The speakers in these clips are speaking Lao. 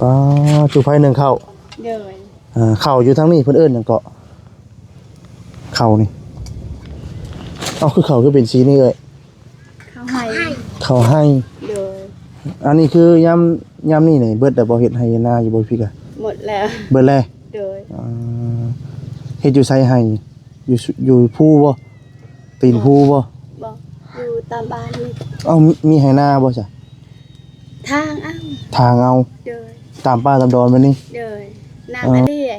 ປ້າ ຈຸໄຟໜຶ້ງເຂົ້າ ໂດຍ ອ່າ ເຂົ້າຢູ່ທາງນີ້ເພິ່ນເອີ້ນຫຍັງເກາະ? ເຂົ້ານີ້ ເອົ້າ ຄືເຂົ້າຄືເປັນສີນີ້ເອີຍ? ເຂົ້າໄຮ່ ເຂົ້າໄຮ່ ໂດຍ ອັນນີ້ຄືຍາມ ຍາມນີ້ນີ້ເບິດແລ້ວບໍ່? ເຮັດໄຮ່ເຮັດນາຢູ່ບໍ່ພີ່ກະ? ໝົດແລ້ວ ເບິດແລ້ວ ໂດຍ ອ່າ ເຮັດຢູ່ໃສໄຮ່? ຢູ່ ຢູ່ພູບໍ່? ຕີນພູບໍ່? ບໍ່ ຢູ່ຕາມບ້ານນີ້ ເອົ້າ ມີ ມີໄຮ່ນາບໍ່ຊະ? ທາງເອົາ ທາງເອົາ ໂດຍ ຕາມປ່າຕາມດອນແບບນີ້ ໂດຍ ນາງ ເອີ ອາເລຍ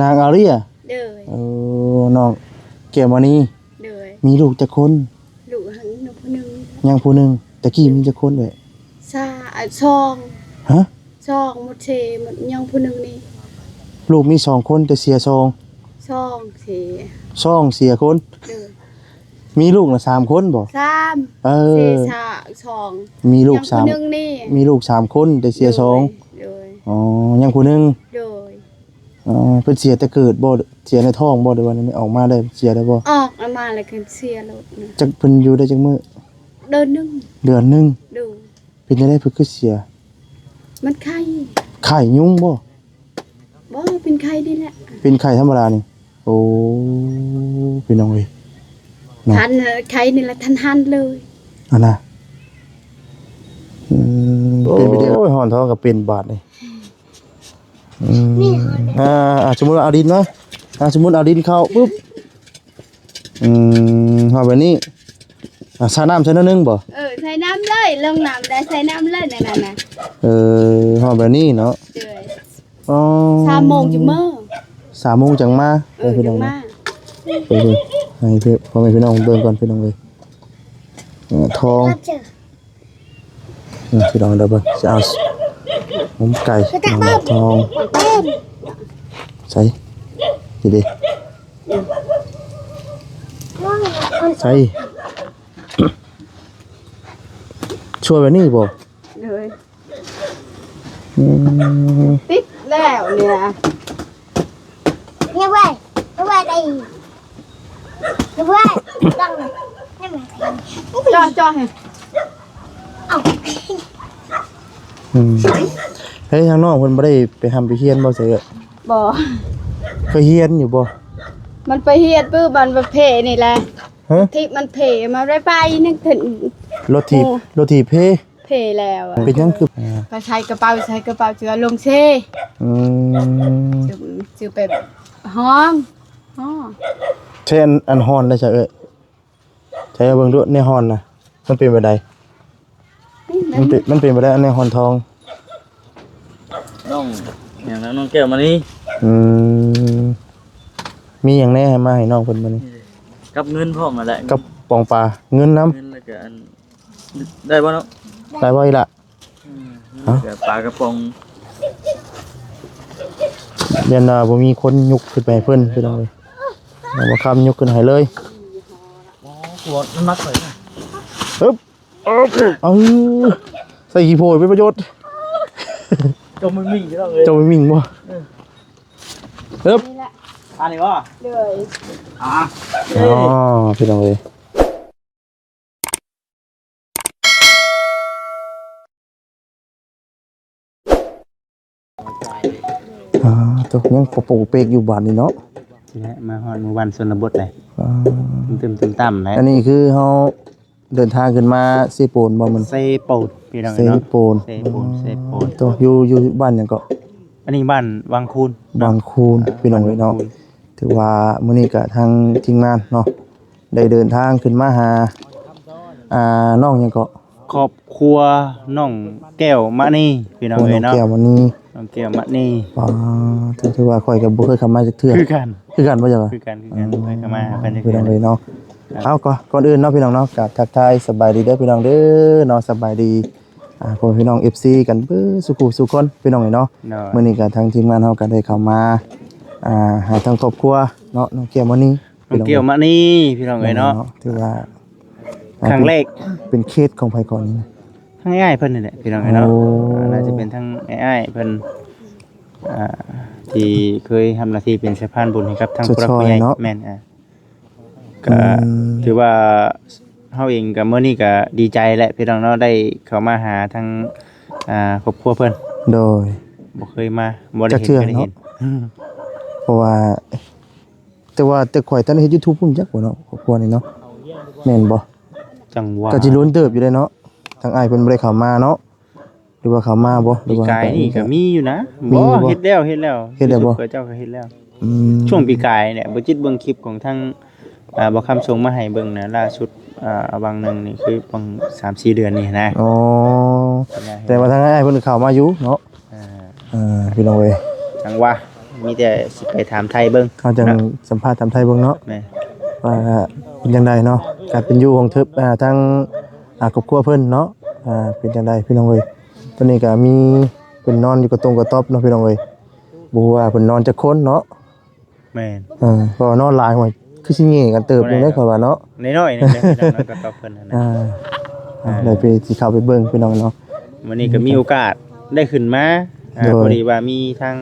ນາງອາເລຍ ໂດຍ ເອີ ນ້ອງແກ້ວມະນີ ໂດຍ ມີລູກຈັກຄົນ? ລູກຫັ້ນຍັງຜູ້ໜຶ່ງ ຍັງຜູ້ໜຶ່ງ ແຕ່ກີ້ມີຈັກຄົນເອີຍ? ສາມ ສອງ ຮະ? ສອງ ໝົດເສ ໝົດ ຍັງຜູ້ໜຶ່ງນີ້ ລູກມີສອງຄົນ ແຕ່ເສຍສອງ ສອງເສຍ ສອງເສຍຄົນ ໂດຍ ມີລູກນະສາມຄົນບໍ່? ສາມ ເອີ ເສຍສາມ ສອງ ມີລູກ ຍັງຜູ້ໜຶ່ງນີ້ ສາມ ມີລູກສາມຄົນ ແຕ່ເສຍສອງ ໂດຍ ໂດຍ ອໍ ຍັງຜູ້ໜຶ່ງ ໂດຍ ອໍ ເພິ່ນເສຍແຕ່ເກີດບໍ່? ເສຍໃນທ້ອງບໍ່ ຫຼືວ່າອອກມາໄດ້ ເສຍໄດ້ບໍ່? ອອກມາແລ້ວກໍເສຍໂລດນະ ຈັກ ເພິ່ນຢູ່ໄດ້ຈັກມື້? ເດືອນໜຶ່ງ ເດືອນໜຶ່ງ ໂດຍ ເປັນຈັ່ງໃດເພິ່ນຄືເສຍ? ມັນໄຂ້ ໄຂ້ຍຸງບໍ່? ບໍ່ ເປັນໄຂ້ນີ້ແຫຼະ ເປັນໄຂ້ທຳມະດານີ້ ໂອ້ ພີ່ນ້ອງເອີຍເນາະ ຄັນໄຂ້ນີ້ລະທັນຫັນເລີຍ ອັນນະ ອືມ ໂອ້ຍ ເປັນໄປໄດ້ ໂອ້ຍ ຮ້ອນທ້ອງກໍເປັນບາດນີ້ ອືມ ອ່າ ສົມມຸດວ່າເອົາດິນມາ ອ່າ ສົມມຸດເອົາດິນເຂົ້າປຶບ ອືມ ເອົາແບບນີ້ ອ່າ ສາດນ້ຳໃສ່ໜ້ອຍໜຶ່ງບໍ່? ເອີ ໃສ່ນ້ຳເລີຍ ລົງນ້ຳໄດ້ ໃສ່ນ້ຳເລີຍ ນັ້ນນະ ເອີ ເອົາແບບນີ້ເນາະ ໂດຍ ອໍ ສາມໂມງຈຶ່ງມາ ສາມໂມງຈັ່ງມາ ເອີ ຈັ່ງມາ ເອີ ໃຫ້ພໍ່ແມ່ພີ່ນ້ອງເບິ່ງກ່ອນ ພີ່ນ້ອງເອີຍ ເອີ ທ້ອງ ນີ້ພີ່ນ້ອງ ດຽວເບິ່ງ ຊິເອົາໝົມໄກ່ ນ້ອງທອງ ໃສ່ ນີ້ເດ້ ໃສ່ ຊ່ວຍແບບນີ້ບໍ່? ເລີຍ ອືມ ຕິດແລ້ວນີ້ນະ ນີ້ເວີຍ ນີ້ເວີຍໄດ້ ນີ້ເວີຍ ຕ້ອງ ນີ້ເວີຍ ຈ່ອຍໆ ເອົາ ອືມ ເຮີ້ຍ ທາງນ້ອງເພິ່ນບໍ່ໄດ້ໄປຮ່ຳໄປຮຽນບໍ່? ບໍ່ ເຄີຍຮຽນຢູ່ບໍ່? ມັນໄປຮຽນປຶບ ມັນໄປເພນີ້ແຫຼະ ຮະ? ທີ່ມັນເພ ມັນໄດ້ໄປໜຶ່ງເທື່ອ ລົດຖີບ ໂອ້ ລົດຖີບເພ ເພແລ້ວ ເປັນຫຍັງຄື ອ່າ ໄປໃສ່ກະເປົາ ໃສ່ກະເປົາ ເສືອລົງເຊ ອືມ ຊື່ ຊື່ໄປຫ້ອງ ຫ້ອງ ແທ້ ອັນ ອັນຮ່ອນໄດ້ຊະເອີຍ ໃສ່ເບິ່ງດູ ໃນຮ່ອນນະ ມັນເປັນແບບໃດ? ນີ້ ມັນເປັນ ມັນເປັນແບບໃດ ອັນໃນຮ່ອນທອງ? ນ້ອງຫຍັງນະ ນ້ອງແກ້ວມະນີ ອືມ ມີຫຍັງແດ່ໃຫ້ມາໃຫ້ນ້ອງເພິ່ນມື້ນີ້? ກັບເງິນພ້ອມຫັ້ນແຫຼະ ກັບປອງປາ ເງິນນຳ ເງິນ ແລ້ວກະອັນ ໄດ້ບໍ່ເນາະ? ໄດ້ບໍ່ອີ່ຫຼະ? ອືມ ເອົ້າ ເຫຼືອປາກະປ໋ອງ ຢ້ານວ່າບໍ່ມີຄົນຍົກຂຶ້ນໄປໃຫ້ເພິ່ນ ພີ່ນ້ອງເອີຍ ນ້ອງບໍ່ຄຳຍົກຂຶ້ນໃຫ້ເລີຍ ໂອ້ ກວດນ້ຳໜັກເລີຍນະ ອຶບ ເອົາ ເອົາ ໃສ່ຂີ້ໂພຍເປັນປະໂຫຍດ ຈົ່ມມິ່ງໆ ພີ່ນ້ອງເອີຍ ຈົ່ມມິ່ງບໍ່? ເອີ ອຶບ ນີ້ແຫຼະ ອັນນີ້ບໍ່? ເລີຍ ອ່າ ອໍ ພີ່ນ້ອງເອີຍ ອ່າ ໂຕ ຍັງປະໂປກເປກຢູ່ບາດນີ້ເນາະ ນີ້ແຫຼະ ມາຮອດໝູ່ບ້ານຊົນນະບົດເລີຍ ອ່າ ຕຶມໆ ຕຳໆ ແຫຼະ ອັນນີ້ຄືເຮົາເດີນທາງຂຶ້ນມາເຊໂປນບໍ່? ມັນ ເຊໂປນ ພີ່ນ້ອງເອີຍເນາະ ເຊໂປນ ເຊໂປນ ເຊໂປນ ໂຕ ຢູ່ ຢູ່ບ້ານຫຍັງເກາະ? ອັນນີ້ບ້ານວັງຄູນ ວັງຄູນ ອ່າ ພີ່ນ້ອງເອີຍເນາະ ວັງຄູນ ຖືວ່າມື້ນີ້ກະທາງທີມງານເນາະ ໄດ້ເດີນທາງຂຶ້ນມາຫາ ອ່າ ນ້ອງຫຍັງເກາະ? ຄອບຄົວນ້ອງແກ້ວມະນີ ພີ່ນ້ອງເອີຍເນາະ ນ້ອງແກ້ວມະນີ ນ້ອງແກ້ວມະນີ ອໍ ຖື ຖືວ່າຂ້ອຍກໍບໍ່ເຄີຍເຂົ້າມາຈັກເທື່ອ ຄືກັນ ຄືກັນບໍ່? ເຈົ້າ ຄືກັນ ຄືກັນ ບໍ່ເຄີຍເຂົ້າມາຫາເພິ່ນຈັກເທື່ອ ພີ່ນ້ອງເອີຍເນາະ ເອົາ ກໍ ກ່ອນອື່ນເນາະ ພີ່ນ້ອງເນາະ ກໍທັກທາຍສະບາຍດີເດີພີ່ນ້ອງເດີເນາະ ສະບາຍດີ ອ່າ ພໍ່ແມ່ພີ່ນ້ອງ ເອັຟຊີ ກັນເບິດສູ່ຜູ້ສູ່ຄົນ ພີ່ນ້ອງເອີຍເນາະ ມື້ນີ້ກໍທາງທີມງານເຮົາກໍໄດ້ເຂົ້າມາ ອ່າ ຫາທາງຄອບຄົວເນາະ ນ້ອງແກ້ວມະນີ ນ້ອງແກ້ວມະນີ ພີ່ນ້ອງເອີຍເນາະ ຖືວ່າ ອ່າ ຄັ້ງແລກ ເປັນ ເປັນເຂດຂອງໃຜເກາະນີ້ນະ? ທາງອ້າຍເພິ່ນນີ້ແຫຼະ ພີ່ນ້ອງເອີຍເນາະ ໂອ້ ໜ້າຈະເປັນທາງອ້າຍເພິ່ນ ອ່າ ທີ່ເຄີຍຮັບໜ້າທີ່ເປັນສະພານບຸນໃຫ້ກັບທາງຜູ້ຫຼັກຜູ້ໃຫຍ່ ເນາະ ແມ່ນ ອ່າ ອືມ ກໍຖືວ່າເຮົາເອງກໍ ມື້ນີ້ກໍດີໃຈແຫຼະ ພີ່ນ້ອງເນາະ ໄດ້ເຂົ້າມາຫາທາງ ອ່າ ຄອບຄົວເພິ່ນ ໂດຍ ບໍ່ເຄີຍມາ ບໍ່ໄດ້ເຫັນ ຈັກເທື່ອ ກໍໄດ້ເຫັນ ເນາະ ເພາະວ່າ ແຕ່ວ່າແຕ່ຂ້ອຍທັນໄດ້ເຮັດ YouTube ພຸ້ນ ຈັກບໍ່ເນາະ ຄອບຄົວນີ້ເນາະ ແມ່ນບໍ່? ຈັ່ງວ່າ ກໍຊິດົນເຕີບຢູ່ເດ້ເນາະ ທາງອ້າຍເພິ່ນບໍ່ໄດ້ເຂົ້າມາເນາະ ຫຼືວ່າເຂົ້າມາບໍ່? ປີກາຍນີ້ກໍມີຢູ່ນະ ມີບໍ່? ບໍ່ ເຮັດແລ້ວ ເຮັດແລ້ວ ເຮັດແລ້ວບໍ່? YouTube ເຂົາເຈົ້າກໍເຮັດແລ້ວ ອືມ ຊ່ວງປີກາຍນີ້ແຫຼະ ບໍ່ຈິດເບິ່ງຄລິບຂອງທາງ ອ່າ ບໍ່ຄຳສົ່ງມາໃຫ້ເບິ່ງນະ ລ່າສຸດ ອ່າ ຫວ່າງໜຶ່ງນີ້ຄືຫວ່າງສາມສີ່ເດືອນນີ້ນະ ອໍ ແຕ່ວ່າທາງອ້າຍເພິ່ນເຂົ້າມາຢູ່ເນາະ ອ່າ ເອີ ພີ່ນ້ອງເອີຍ ຈັ່ງວ່າ ມີແຕ່ຊິໄປຖາມໄຖ່ເບິ່ງ ເຮົາຈັ່ງ ເນາະ ສຳພາດຖາມໄຖ່ເບິ່ງເນາະ ແມ່ນ ວ່າເປັນຈັ່ງໃດເນາະ ການເປັນຢູ່ຂອງເທີບ ອ່າ ທາງ ອ່າ ຄອບຄົວເພິ່ນເນາະ ອ່າ ເປັນຈັ່ງໃດພີ່ນ້ອງເອີຍ ຕອນນີ້ກໍມີເພິ່ນນອນຢູ່ກະຕົງກະຕອບເນາະ ພີ່ນ້ອງເອີຍ ບໍ່ຮູ້ວ່າເພິ່ນນອນຈັກຄົນເນາະ ແມ່ນ ເອີ ເພາະວ່ານອນຫຼາຍ ໂອ້ຍ ຄືຊິແຍ່ກັນເຕີບໜຶ່ງເດ້ ຂ້ອຍວ່າເນາະ ນ້ອຍໆໜຶ່ງເດ້ ພີ່ນ້ອງເນາະ ກະຕອບເພິ່ນຫັ້ນນະ ອ່າ ອ່າ ດຽວໄປ ຊິເຂົ້າໄປເບິ່ງ ພີ່ນ້ອງເນາະ ມື້ນີ້ກໍມີໂອກາດໄດ້ຂຶ້ນມາ ອ່າ ໂດຍ ພໍດີວ່າມີທາງ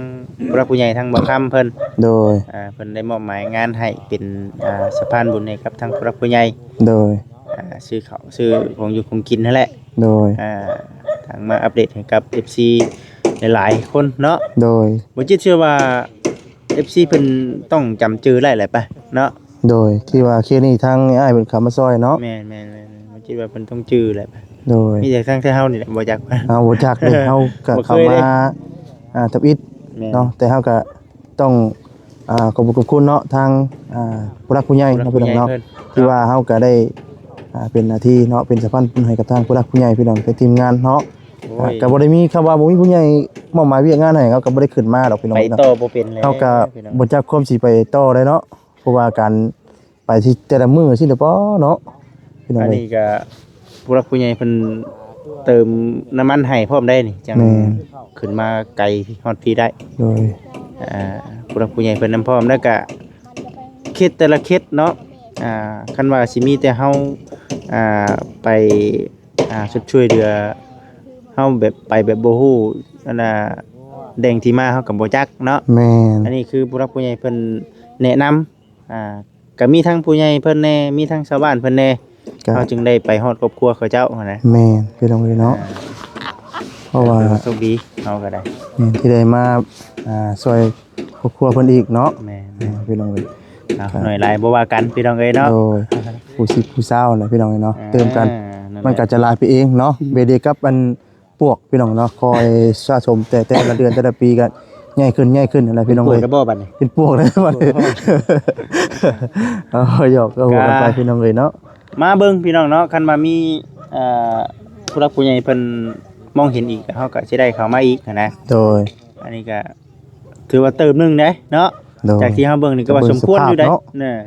ຜູ້ຫຼັກຜູ້ໃຫຍ່ທາງບໍ່ຄຳເພິ່ນ ໂດຍ ອ່າ ເພິ່ນໄດ້ມອບໝາຍງານໃຫ້ເປັນ ອ່າ ສະພານບຸນໃຫ້ກັບທາງຜູ້ຫຼັກຜູ້ໃຫຍ່ ໂດຍ ອ່າ ຊື້ເຂົ້າຊື້ຂອງຢູ່ຂອງກິນຫັ້ນແຫຼະ ໂດຍ ອ່າ ທາງມາອັບເດດໃຫ້ກັບເອັຟຊີຫຼາຍໆຄົນເນາະ ໂດຍ ບໍ່ຈິດເຊື່ອວ່າ ເອັຟຊີເພິ່ນຕ້ອງຈຳຈື່ໄດ້ແຫຼະປະເນາະ ໂດຍ ທີ່ວ່າເຄສນີ້ທາງອ້າຍເພິ່ນເຂົ້າມາຊ່ອຍເນາະ ແມ່ນໆໆ ບໍ່ຈິດວ່າເພິ່ນຕ້ອງຈື່ແຫຼະປະ ໂດຍ ມີແຕ່ທາງແຕ່ເຮົານີ້ແຫຼະບໍ່ຈັກ ເຮົາບໍ່ຈັກເດ້ ເຮົາກໍເຂົ້າມາ ອ່າ ທຳອິດ ແມ່ນ ເນາະ ແຕ່ເຮົາກໍຕ້ອງ ອ່າ ຂອບຄຸນຂອບຄຸນເນາະ ທາງ ອ່າ ຜູ້ຫຼັກຜູ້ໃຫຍ່ເນາະ ພີ່ນ້ອງເນາະ ທີ່ວ່າເຮົາກໍໄດ້ ອ່າ ເປັນໜ້າທີ່ເນາະ ເປັນສະພານບຸນໃຫ້ກັບທາງຜູ້ຫຼັກຜູ້ໃຫຍ່ ພີ່ນ້ອງ ແຕ່ທີມງານເນາະ ໂອ້ຍ ກໍບໍ່ໄດ້ມີຄຳວ່າບໍ່ມີຜູ້ໃຫຍ່ມອບໝາຍວຽກງານໃຫ້ ເຮົາກໍບໍ່ໄດ້ຂຶ້ນມາດອກ ພີ່ນ້ອງ ໄປຕໍ່ບໍ່ເປັນແລ້ວ ເຮົາກໍ ພີ່ນ້ອງ ບໍ່ຈັກຄວາມຊິໄປຕໍ່ໄດ້ເນາະ ເພາະວ່າການໄປທີ່ແຕ່ລະມື້ຊີ້ແຫຼະປະເນາະ ພີ່ນ້ອງ ອັນນີ້ກໍຜູ້ຫຼັກຜູ້ໃຫຍ່ເພິ່ນເຕີມນ້ຳມັນໃຫ້ພ້ອມໄດ໋ນີ້ ຈັ່ງ ແມ່ນ ຂຶ້ນມາໄກຮອດພີ້ໄດ້ ໂດຍ ອ່າ ຜູ້ຫຼັກຜູ້ໃຫຍ່ເພິ່ນນຳພ້ອມ ແລ້ວກະເຂດແຕ່ລະເຂດເນາະ ອ່າ ຄັນວ່າຊິມີແຕ່ເຮົາ ອ່າ ໄປ ອ່າ ຊົດຊ່ວຍເຫຼືອ ເຮົາແບບໄປແບບບໍ່ຮູ້ ອັນນ່າ ແຫຼ່ງທີ່ມາເຮົາກໍບໍ່ຈັກເນາະ ແມ່ນ ອັນນີ້ຄືຜູ້ຫຼັກຜູ້ໃຫຍ່ເພິ່ນແນະນຳ ອ່າ ກໍມີທັງຜູ້ໃຫຍ່ເພິ່ນແດ່ ມີທັງຊາວບ້ານເພິ່ນແດ່ ກໍ ເຮົາຈຶ່ງໄດ້ໄປຮອດຄອບຄົວເຂົາເຈົ້າຫັ້ນນະ ແມ່ນ ພີ່ນ້ອງເອີຍເນາະ ອ່າ ເພາະວ່າ ກໍຖືວ່າໂຊກດີ ເຮົາກໍໄດ້ ແມ່ນ ທີ່ໄດ້ມາ ອ່າ ຊ່ວຍຄອບຄົວເພິ່ນອີກເນາະ ແມ່ນ ແມ່ນ ພີ່ນ້ອງເອີຍ ເອົາ ກໍ ໜ້ອຍຫຼາຍບໍ່ວ່າກັນ ພີ່ນ້ອງເອີຍເນາະ ໂດຍ ຜູ້ສິບຜູ້ຊາວນະ ພີ່ນ້ອງເອີຍເນາະ ອ່າ ຕື່ມກັນ ນັ້ນແຫຼະ ມັນກໍຈະຫຼາຍໄປເອງເນາະ ເບດຽວກັບອັນ ປວກ ພີ່ນ້ອງເນາະ ຄອຍສະສົມແຕ່ແຕ່ລະເດືອນແຕ່ລະປີກໍໃຫຍ່ຂຶ້ນໃຫຍ່ຂຶ້ນຫັ້ນແຫຼະ ພີ່ນ້ອງເອີຍ ເປັນປວກແລ້ວບໍ່ບັດນີ້ ເປັນປວກແລ້ວບັດນີ້ ເອົາ ຢອກເອົາຫົວກັນໄປ ພີ່ນ້ອງເອີຍເນາະ ມາເບິ່ງ ພີ່ນ້ອງເນາະ ຄັນວ່າມີ ເອີ ຜູ້ຫຼັກຜູ້ໃຫຍ່ເພິ່ນມອງເຫັນອີກ ເຮົາກໍຊິໄດ້ເຂົ້າມາອີກຫັ້ນນະ ໂດຍ ອັນນີ້ກໍຖືວ່າເຕີບໜຶ່ງເດ້ເນາະ ໂດຍ ຈາກທີ່ເຮົາເບິ່ງນີ້ກໍວ່າສົມຄວນຢູ່ເດ້ ເນາະ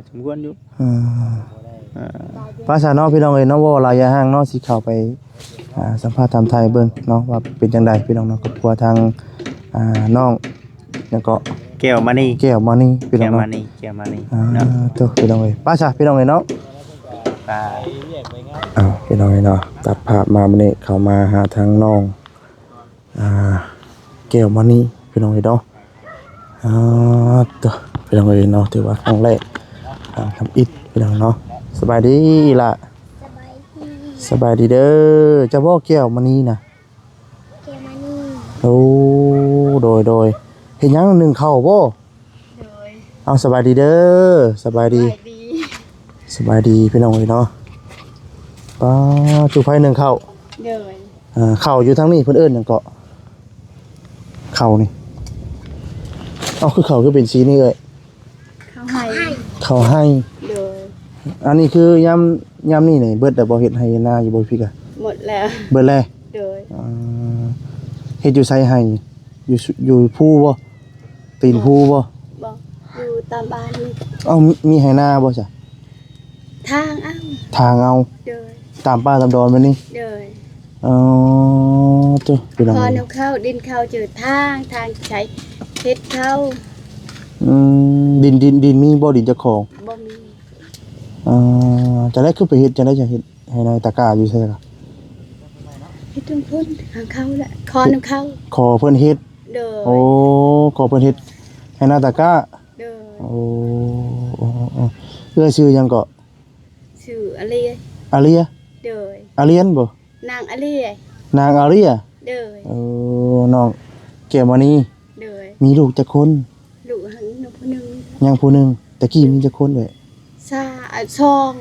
ສົມຄວນຢູ່ ອ່າ ອ່າ ພາສາເນາະ ພີ່ນ້ອງເອີຍເນາະ ເວົ້າຫຼາຍຢ່າຫ່າງເນາະ ຊິເຂົ້າໄປ ອ່າ ສຳພາດຖາມໄຖ່ເບິ່ງເນາະ ວ່າເປັນຈັ່ງໃດ ພີ່ນ້ອງເນາະ ຄອບຄົວທາງ ອ່າ ນ້ອງ ແລ້ວກໍ ແກ້ວມະນີ ແກ້ວມະນີ ພີ່ນ້ອງເນາະ ແກ້ວມະນີ ແກ້ວມະນີ ອ່າ ເນາະ ໂຕ ພີ່ນ້ອງເອີຍ ໄປຊະ ພີ່ນ້ອງເອີຍເນາະ ອ່າ ພີ່ນ້ອງເອີຍເນາະ ຕັດພາບມາມື້ນີ້ ເຂົ້າມາຫາທາງນ້ອງ ອ່າ ແກ້ວມະນີ ພີ່ນ້ອງເອີຍເນາະ ອ່າ ໂຕ ພີ່ນ້ອງເອີຍເນາະ ຖືວ່າຄັ້ງແລກ ອ່າ ທຳອິດ ພີ່ນ້ອງເນາະ ສະບາຍດີລະ ສະບາຍດີ ສະບາຍດີເດີ ເຈົ້າບໍ່ແກ້ວມະນີນະ ແກ້ວມະນີ ໂອ້ ໂດຍ ໂດຍ ເຮັດຫຍັງ ໜຶ້ງເຂົ້າບໍ່? ໂດຍ ເອົາ ສະບາຍດີເດີ ສະບາຍດີ ສະບາຍດີ ສະບາຍດີ ພີ່ນ້ອງເອີຍເນາະ ປ້າ ຈູ່ໄຟໜຶ້ງເຂົ້າ ໂດຍ ອ່າ ເຂົ້າຢູ່ທາງນີ້ເພິ່ນເອີ້ນຫຍັງເກາະ? ເຂົ້ານີ້ ເອົາ ຄືເຂົ້າຄືເປັນສີນີ້ເອີຍ? ເຂົ້າໄຮ່ ເຂົ້າໄຮ່ ໂດຍ ອັນນີ້ຄືຍາມ ຍາມນີ້ນີ້ເບິດແລ້ວບໍ່? ເຮັດໄຮ່ເຮັດນາຢູ່ບໍ່? ພີ່ກະ ໝົດແລ້ວ ເບິດແລ້ວ ໂດຍ ອ່າ ເຮັດຢູ່ໃສໄຮ່? ຢູ່ ຢູ່ພູບໍ່? ຕີນພູບໍ່? ບໍ່ ຢູ່ຕາມບ້ານນີ້ ເອົ້າ ມີ ມີໄຮ່ນາບໍ່ຊະ? ທາງເອົາ ທາງເອົາ ໂດຍ ຕາມປ່າຕາມດອນແບບນີ້ ໂດຍ ອໍ ໂຕ ພີ່ນ້ອງ ຂໍນຳເຂົ້າ ດິນເຂົ້າຈື່ທາງ ທາງໃຊ້ເຮັດເຂົ້າ ອືມ ດິນ ດິນ ດິນມີບໍ່? ດິນເຈົ້າຂອງ ບໍ່ມີ ເອີ ຈັ່ງໃດຄືໄປເຮັດ ຈັ່ງໃດຈັ່ງເຮັດໄຮ່ນາຕາກ້າຢູ່ໃສລະ? ເຮັດທາງພຸ້ນ ທາງເຂົາແຫຼະ ຂໍນຳເຂົາ ຂໍເພິ່ນເຮັດ ໂດຍ ໂອ້ ຂໍເພິ່ນເຮັດໄຮ່ນາຕາກ້າ ໂດຍ ໂອ້ ໂອ້ ເອື້ອຍຊື່ຫຍັງເກາະ? ຊື່ອາເລຍ ອາເລຍ ໂດຍ ອາລຽນບໍ່? ນາງອາເລຍ ນາງອາເລຍ ໂດຍ ເອີ ນ້ອງ ກ້ວມະນີ. ໂດຍ. ມີລູກຈັກຄົນ? ລູກຫັ້ນຍັງຜູ້ໜຶ່ງ. ຍັງຜູ້ໜຶ່ງ. ແຕ່ກີ້ມີຈັກຄົນເອື້ອຍ? ສາມ ສອງ.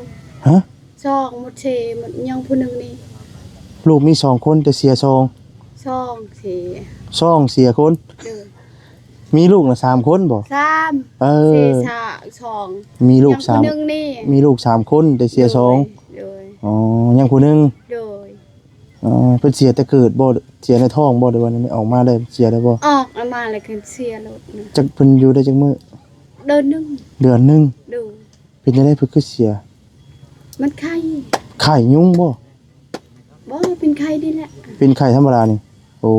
ຮະ? ສອງ ໝົດສີ່ ໝົດ ຍັງຜູ້ໜຶ່ງນີ້. ລູກມີສອງຄົນ ແຕ່ເສຍສອງ. ສອງເສຍ. ສອງເສຍຄົນ. ໂດຍ. ມີລູກນະສາມຄົນບໍ? ສາມ. ເອີ. ເສຍສາມ ສອງ. ມີລູກສາມ ຍັງຜູ້ໜຶ່ງນີ້. ມີລູກສາມຄົນ ແຕ່ເສຍສອງ. ໂດຍ. ອໍ ຍັງຜູ້ໜຶ່ງ. ໂດຍ. ອໍ ເພິ່ນເສຍແຕ່ເກີດບໍ? ເສຍໃນທ້ອງບໍ ຫຼືວ່າອອກມາໄດ້ເສຍໄດ້ບໍ? ອອກມາແລ້ວກໍເສຍໂລດນະ. ຈັກ ເພິ່ນຢູ່ໄດ້ຈັກມື້? ເດືອນໜຶ່ງ. ເດືອນໜຶ່ງ. ໂດຍ. ເປັນຈັ່ງໃດເພິ່ນຄືເສຍ? ມັນໄຂ້. ໄຂ້ຍຸງບໍ? ບໍ່ ເປັນໄຂ້ນີ້ແຫຼະ. ເປັນໄຂ້ທຳມະດານີ້. ໂອ້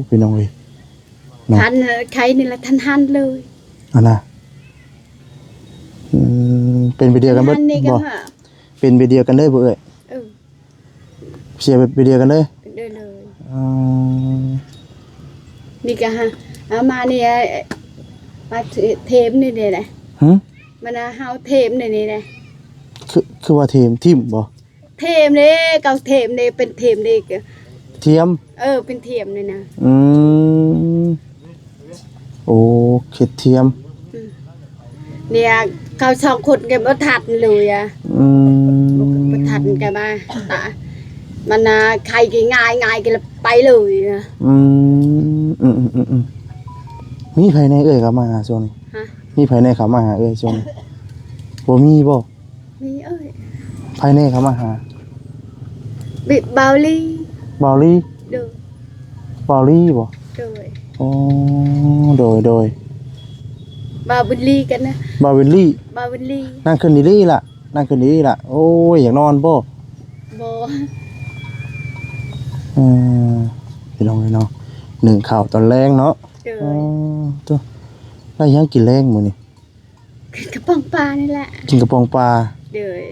ພີ່ນ້ອງເອີຍເນາະ. ຄັນໄຂ້ນີ້ລະທັນຫັນເລີຍ ອັນນະ. ອືມ ເປັນໄປດຽວກັນເບິດ ທັນຫັນນີ້ກໍບໍ່? ຫາ ເປັນໄປດຽວກັນເລີຍບໍ່ເອື້ອຍ? ເອີ. ເສຍໄປດຽວກັນເລີຍ? ໂດຍ ໂດຍ. ອໍ ນີ້ກໍຫາ ເອົາມານີ້ ມາເທມນີ້ແຫຼະ. ຫື? ມັນຫາເຮົາເທມນີ້ແຫຼະ. ຄື ຄືວ່າເທມ ຖິ້ມບໍ? ເທມເດ້ ເຂົາເທມເດ້ ເປັນເທມເດ້. ທຽມ? ເອີ ເປັນທຽມນີ້ນະ. ອືມ. ໂອ້ ເຮັດທຽມ. ອືມ ເນຍ ເຂົາສອງຄົນກໍບໍ່ທັນເລີຍອະ. ອືມ ບໍ່ທັນກໍມາຕາ ມັນນະ ໄຂ້ກໍງ່າຍໆ ກໍໄປເລີຍອະ. ອືມ ອືມໆ ມີໃຜແດ່ເອື້ອຍເຂົ້າມາຫາຊ່ວງນີ້? ຮະ? ມີໃຜແດ່ເຂົ້າມາຫາເອື້ອຍຊ່ວງນີ້? ບໍ່ມີບໍ? ມີເອີຍ. ໃຜແດ່ເຂົ້າມາຫາ? ບິ ບ່າວລີ. ບ່າວລີ? ໂດຍ. ບ່າວລີບໍ? ໂດຍ. ອໍ ໂດຍໆ. ບ່າວບຸນລີກັນນະ. ບ່າວວິນລີ. ບ່າວວິນລີ. ນັ່ງຂຶ້ນດີໆລະ ນັ່ງຂຶ້ນດີໆລະ. ໂອ້ຍ ຢາກນອນບໍ? ບໍ່. ເອີ ພີ່ນ້ອງເອີຍເນາະ ໜຶ້ງເຂົ້າຕອນແລງເນາະ. ໂດຍ. ອໍ ໂຕ ໄດ້ຫຍັງກິນແລງມື້ນີ້? ກິນກະປ໋ອງປານີ້ແຫຼະ. ກິນກະປ໋ອງປາ. ໂດຍ.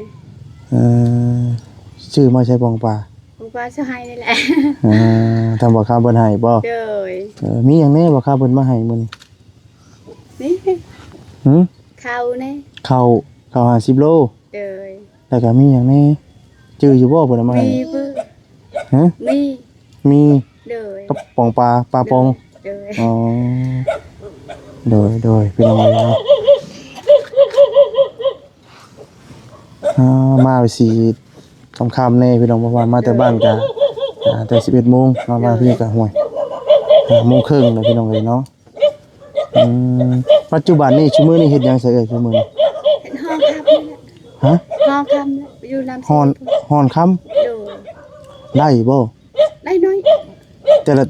ເອີ ຊື້ມາໃສປ໋ອງປາ? ປ໋ອງປາເຂົາໃຫ້ນີ້ແຫຼະ. ອ່າ ທາງບ່າວຄຳເພິ່ນໃຫ້ບໍ? ໂດຍ. ເອີ ມີຫຍັງແດ່ບ່າວຄຳເພິ່ນມາໃຫ້ມື້ນີ້? ນີ້. ຫື? ເຂົ້າແດ່. ເຂົ້າ ເຂົ້າຫ້າສິບໂລ. ໂດຍ. ແລ້ວກໍມີຫຍັງແດ່? ຈື່ຢູ່ບໍ່ເພິ່ນເອົາມາໃຫ້? ມີ. ຮະ? ມີ. ມີ. ໂດຍ. ກັບປ໋ອງປາ ປາປ໋ອງ. ໂດຍ. ອໍ ໂດຍໆ ພີ່ນ້ອງເອີຍເນາະ. ອ່າ ມາໄປຊິຄ່ຳໆແດ່ພີ່ນ້ອງ ເພາະວ່າມາແຕ່ບ້ານກະ ອ່າ ແຕ່ສິບເອັດໂມງເນາະ ມາພີ້ກະ ໂອ້ຍ ຫ້າໂມງເຄິ່ງແລ້ວພີ່ນ້ອງເອີຍເນາະ. ອືມ ປັດຈຸບັນນີ້ ຊຸມື້ນີ້ເຮັດຫຍັງຊະເອື້ອຍ ຊຸມື້ນີ້? ເຮັດຫໍ່ຄຳ. ຮະ? ຫໍ່ຄຳ ຢູ່ນຳ ຫໍ່ ຫໍ່ຄຳ. ໂດຍ. ໄດ້ບໍ່? ໄດ້ໜ້ອຍ. ແຕ່ລະ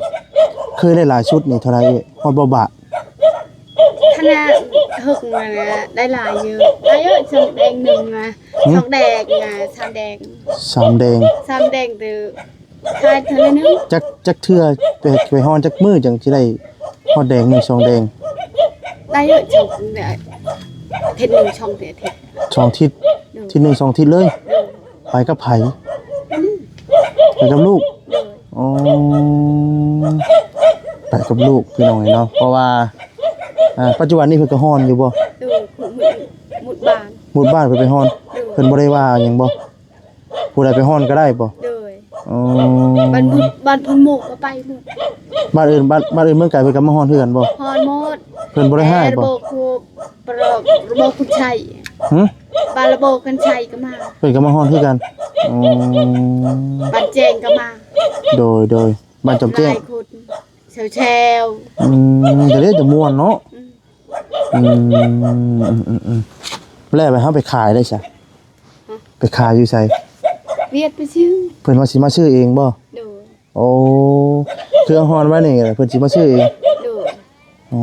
ເຄີຍໄດ້ຫຼາຍສຸດນີ້ເທົ່າໃດເອື້ອຍ? ຮອດບໍ່ບາດ? ຂະໜາດເຫິກມານະ ໄດ້ຫຼາຍຢູ່ ໄດ້ເອີ ສອງແດງໜຶ່ງມາ. ຫື? ສອງແດງມາ ສາມແດງ. ສາມແດງ. ສາມແດງ ແຕ່ຂາຍເທື່ອລະໜຶ່ງ. ຈັກ ຈັກເທື່ອ ໄປ ໄປຮອດຈັກມື້ຈັ່ງຊິໄດ້ຮອດແດງໜຶ່ງ ສອງແດງ? ໄດ້ເອີ ສອງ ອາທິດໜຶ່ງ ສອງອາທິດ. ສອງອາທິດ. ໂດຍ. ອາທິດໜຶ່ງ ສອງອາທິດເລີຍ. ໂດຍ. ໄປກັບໃຜ? ອືມ ໄປກັບລູກ. ໂດຍ. ອໍ ໄປກັບລູກ ພີ່ນ້ອງເອີຍເນາະ ເພາະວ່າ ອ່າ ປັດຈຸບັນນີ້ເພິ່ນກໍຮ້ອນຢູ່ບໍ່? ໂດຍ. ໝົດ ໝົດບ້ານ ໝົດບ້ານເພິ່ນໄປຮ້ອນ. ໂດຍ. ເພິ່ນບໍ່ໄດ້ວ່າຫຍັງບໍ່? ຜູ້ໃດໄປຮ້ອນກໍໄດ້ບໍ່? ໂດຍ. ອໍ ບ້ານພຸ້ນ ບ້ານພຸ້ນໝູ່ກໍໄປໝົດ. ບ້ານອື່ນ ບ້ານ ບ້ານອື່ນເມືອງໄກເພິ່ນກໍມາຮ້ອນຄືກັນບໍ່? ຮ້ອນໝົດ. ເພິ່ນບໍ່ໄດ້ຮ້າຍບໍ່? ແຕ່ລະບົບ ລະບົບຄຸນໄຊ. ຫື? ບ້ານລະບົບຄຸນໄຊກໍມາ. ເພິ່ນກໍມາຮ້ອນຄືກັນ. ອໍ ບ້ານແຈ້ງກໍມາ. ໂດຍ ໂດຍ. ບ້ານຈອມແຈ້ງ. ຫຼາຍຄົນ ແຊວໆ. ອືມ ກໍເລີຍຈະມ່ວນເນາະ. ອືມ ອືມ ອືມ ອືມ ອືມ ແລ້ວເຮົາໄປຂາຍໄດ້ຊະ? ຮະ? ໄປຂາຍຢູ່ໃສ? ວຽດໄປຊື້. ເພິ່ນວ່າຊິມາຊື້ເອງບໍ່? ໂດຍ. ໂອ້ ເຄື່ອງຮ້ອນໄວ້ນີ້ເພິ່ນຊິມາຊື້ເອງ? ໂດຍ. ອໍ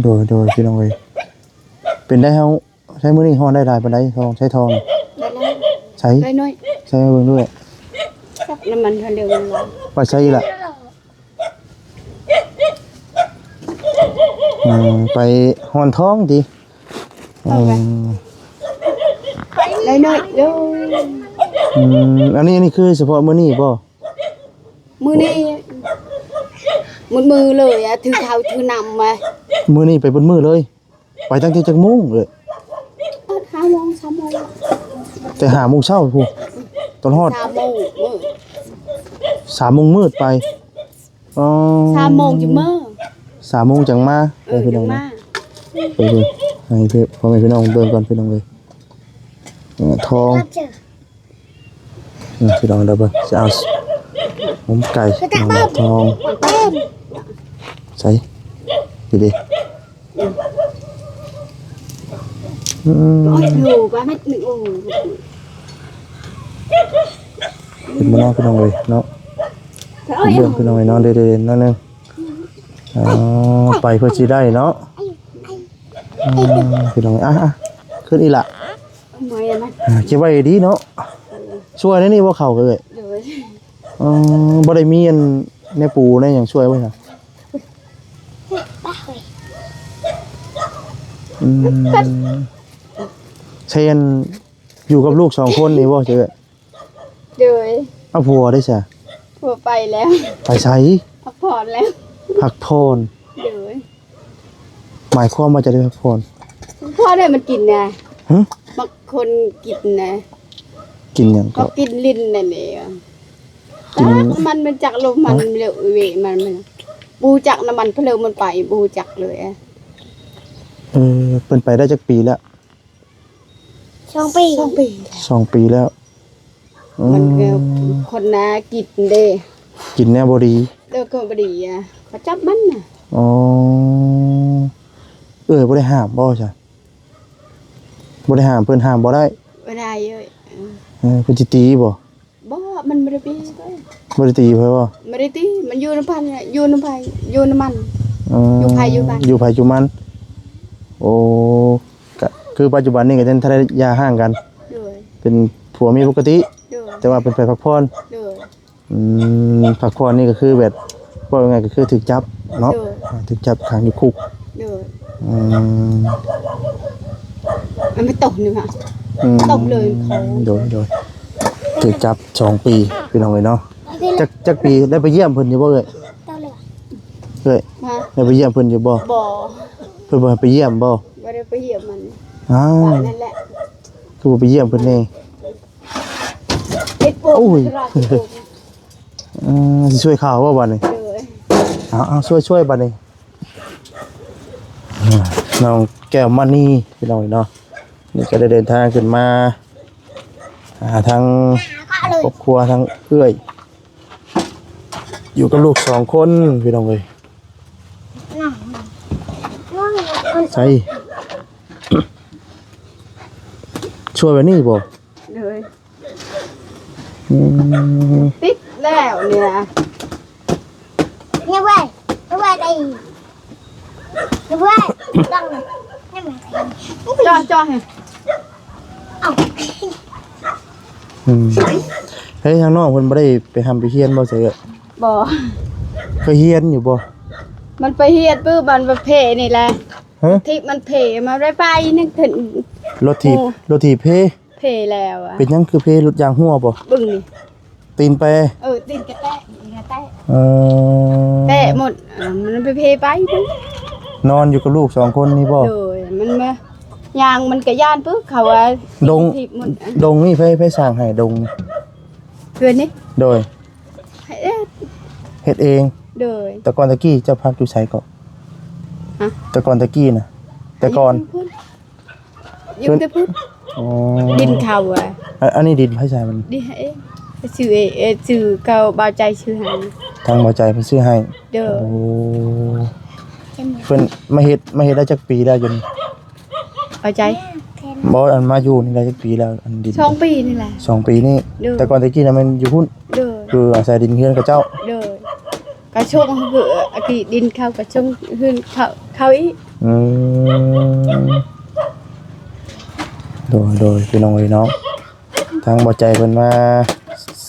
ໂດຍ ໂດຍ ພີ່ນ້ອງເອີຍ ເປັນໄດ້ເຮົາ ໃຊ້ມື້ນີ້ຮ້ອນໄດ້ຫຼາຍປານໃດ? ທອງ ໃຊ້ທອງ ໄດ້ຫຼາຍ. ໃສ? ໄດ້ໜ້ອຍ. ໃຊ້ໃຫ້ເບິ່ງດ້ວຍ. ຈັບນ້ຳມັນເທື່ອເດີມ. ໄປໃສອີກລະ? ອືມ ໄປຮ້ອນທ້ອງຕິ? ເອົາໄປ. ອືມ ໄດ້ໜ້ອຍເດີ. ອືມ ອັນນີ້ ອັນນີ້ຄືສະເພາະມື້ນີ້ບໍ່? ມື້ນີ້ໝົດມື້ເລີຍອະ ຖືເຂົ້າຖືນ້ຳມາ. ມື້ນີ້ໄປເບິດມື້ເລີຍ? ໄປຕັ້ງແຕ່ຈັກໂມງເອີຍ? ຮອດຫ້າໂມງ ສາມໂມງ. ແຕ່ຫ້າໂມງເຊົ້າພຸ້ນ ຕອນຮອດ ສາມໂມງມືດ ສາມໂມງມືດໄປ. ອໍ ສາມໂມງຈຶ່ງມາ ສາມໂມງຈັ່ງມາ ເອີ ພີ່ນ້ອງ ຈັ່ງມາ ເອີ ໃຫ້ພີ່ ພໍ່ແມ່ພີ່ນ້ອງເບິ່ງກ່ອນ ພີ່ນ້ອງເອີຍ ເອີ ທອງ ເອີ ພີ່ນ້ອງ ດຽວເບິ່ງ ຊິເອົາ ຫອມໄກ່ ພີ່ນ້ອງ ທອງ ໃສ່ ດີໆ ອືມ ໂອ້ຍ ຢູ່ບ້ານມັນ ໂອ້ຍ ເຫັນບໍ່ເນາະ ພີ່ນ້ອງເອີຍເນາະ ເບິ່ງ ພີ່ນ້ອງເອີຍເນາະ ເດີໆ ໜ້ອຍໜຶ່ງ ອໍ ໄປເພື່ອຊິໄດ້ເນາະ ອືມ ພີ່ນ້ອງເອີຍ ອ່ະໆ ຂຶ້ນອີກລະ ເມື່ອຍນະ ອ່າ ເກັບໄວ້ດີເນາະ ຊ່ວຍແນວນີ້ບໍ່ ເຂົ້າເອີຍ ໂດຍ ອໍ ບໍ່ໄດ້ມີອັນແນວປູແນວຫຍັງຊ່ວຍບໍ່ຊະ ອືມ ໃຊ່ອັນ ຢູ່ກັບລູກສອງຄົນນີ້ບໍ່ ເຈົ້າເອີຍ ໂດຍ ເອົາຜົວເດ້ຊະ ຜົວໄປແລ້ວ ໄປໃສ ພັກຜ່ອນແລ້ວ ພັກຜ່ອນ ໂດຍ ໝາຍຄວາມວ່າຈະໄດ້ພັກຜ່ອນ ພໍໄດ້ມັນກິນນະ ຫຶ ມັກຄົນກິນນະ ກິນຫຍັງ ມັກກິນຫຼິ້ນນັ້ນແຫຼະ ກິນ ມັນ ມັນຈັກລົມມັນ ເອີ ເວ ມັນ ມັນບໍ່ຮູ້ຈັກນຳມັນ ເພີ້ມັນໄປບໍ່ຮູ້ຈັກເລີຍ ເອີ ເພິ່ນໄປໄດ້ຈັກປີແລ້ວ? ສອງປີ ສອງປີ ສອງປີແລ້ວ ມັນກໍ ອືມ ຄົນນາກິນເດ້ ກິນແນວບໍ່ດີ ເອີ ກໍບໍ່ດີອະ ເຂົາຈັບມັນນະ ອໍ ເອື້ອຍບໍ່ໄດ້ຫ້າມບໍ່ຊະ? ບໍ່ໄດ້ຫ້າມ ເພິ່ນຫ້າມບໍ່ໄດ້ ບໍ່ໄດ້ເອີຍ ເອີ ເພິ່ນຊິຕີບໍ່? ບໍ່ ມັນບໍ່ໄດ້ຕີເລີຍ ບໍ່ໄດ້ຕີໃຜບໍ່? ບໍ່ໄດ້ຕີ ມັນຢູ່ນຳພັນ ຢູ່ນຳໃຜ ຢູ່ນຳມັນ ອືມ ຢູ່ໃຜຢູ່ມັນ ຢູ່ໃຜຢູ່ມັນ ໂອ້ ກະຄືປັດຈຸບັນນີ້ກໍຍັງທັນໄດ້ຢ່າຮ້າງກັນ ໂດຍ ເປັນຜົວເມຍປົກກະຕິ ໂດຍ ແຕ່ວ່າເປັນໄພພັກຜ່ອນ ໂດຍ ອືມ ພັກຜ່ອນນີ້ກໍຄືແບບ ເວົ້າງ່າຍໆກໍຄືຖືກຈັບເນາະ ໂດຍ ອ່າ ຖືກຈັບຂັງຢູ່ຄຸກ ໂດຍ ອືມ ມັນໄປຕົກນີ້ຫວາ ອືມ ຕົກເລີຍ ໂດຍ ໂດຍ ຖືກຈັບສອງປີ ພີ່ນ້ອງເອີຍເນາະ ຈັກ ຈັກປີ ໄດ້ໄປຢ້ຽມເພິ່ນຢູ່ບໍ່ເອື້ອຍ? ເອີຍ ຮະ ໄດ້ໄປຢ້ຽມເພິ່ນຢູ່ບໍ່? ບໍ່ ເພິ່ນບໍ່ໃຫ້ໄປຢ້ຽມບໍ່? ບໍ່ໄດ້ໄປຢ້ຽມມັນ ອ້າວ ນັ້ນແຫຼະ ຄືບໍ່ໄປຢ້ຽມເພິ່ນແດ່? ເຮັດໂປະ ໂອ້ຍ ເອີ ຊິຊ່ວຍຂ່າວບໍ່ບາດນີ້? ເອີ ເອົາ ເອົາ ຊ່ວຍ ຊ່ວຍບາດນີ້ ອ່າ ນ້ອງແກ້ວມະນີ ພີ່ນ້ອງເນາະ ນີ້ກໍໄດ້ເດີນທາງຂຶ້ນມາຫາທາງຄອບຄົວ ທາງເອື້ອຍ ຢູ່ກັບລູກສອງຄົນ ພີ່ນ້ອງເອີຍ ໃສ່ ຊ່ວຍແບບນີ້ບໍ່? ໂດຍ ອືມ ຕິດແລ້ວນີ້ນະ ນີ້ເວີຍ ນີ້ເວີຍໄດ້ ນີ້ເວີຍ ຕ້ອງ ນີ້ເວີຍ ຈ່ອຍ ຈ່ອຍ ເອົາ ອືມ ເຮີ້ຍ ທາງນ້ອງເພິ່ນບໍ່ໄດ້ໄປຮ່ຳໄປຮຽນບໍ່? ບໍ່ ເຄີຍຮຽນຢູ່ບໍ່? ມັນໄປຮຽນປຶບ ມັນໄປເພນີ້ແຫຼະ ຮະ? ທີ່ມັນເພ ມັນໄປ ໄປນັ້ນ ລົດຖີບ ໂອ້ ລົດຖີບເພ ເພແລ້ວອະ ເປັນຫຍັງຄືເພ ລົດຢາງຮົ່ວບໍ່? ເບິ່ງນີ້ ຕີນແປ ເອີ ຕີນກະແຕະ ຕີນກະແຕະ ເອີ ແຕະໝົດ ອ່າ ມັນໄປເພໄປ ນອນຢູ່ກັບລູກສອງຄົນນີ້ບໍ່? ໂດຍ ມັນມາ ຍ່າງມັນກະຢ້ານປຶບ ເຂົາວ່າ ດົງ ຖີບໝົດ ດົງນີ້ໃຜ ໃຜສ້າງໃຫ້ດົງນີ້? ເຮືອນນີ້ ໂດຍ ເຮັດ ເຮັດເອງ ໂດຍ ແຕ່ກ່ອນແຕ່ກີ້ເຈົ້າພັກຢູ່ໃສເກາະ? ຮະ? ແຕ່ກ່ອນແຕ່ກີ້ນະ ແຕ່ກ່ອນ ຢູ່ພຸ້ນ ຢູ່ແຕ່ພຸ້ນ ອໍ ດິນເຂົາອະ ອັນ ອັນນີ້ດິນໃຜໃຊ້ມັນ? ດິນໃຫ້ເອງ ຊື້ເອງ ເອີ ຊື້ເຂົາ ບ່າວໃຈຊື້ໃຫ້ ທາງບ່າວໃຈເພິ່ນຊື້ໃຫ້ ໂດຍ ໂອ້ ເພິ່ນມາເຮັດ ມາເຮັດໄດ້ຈັກປີແລ້ວຢູ່ນີ້? ເອົາໃຈ ບໍ່ ອັນມາຢູ່ນີ້ໄດ້ຈັກປີແລ້ວ? ອັນດິນ ສອງປີນີ້ແຫຼະ ສອງປີນີ້ ໂດຍ ແຕ່ກ່ອນແຕ່ກີ້ນະແມ່ນຢູ່ພຸ້ນ ໂດຍ ຄືອາໄສດິນເຮືອນເຂົາເຈົ້າ ໂດຍ ກະຊົງ ຄືອາກີ້ດິນເຂົາ ກະຊົງເຮືອນເຂົາ ເຂົາອີກ ອືມ ໂດຍ ໂດຍ ພີ່ນ້ອງເອີຍເນາະ ທາງບໍ່ໃຈເພິ່ນມາ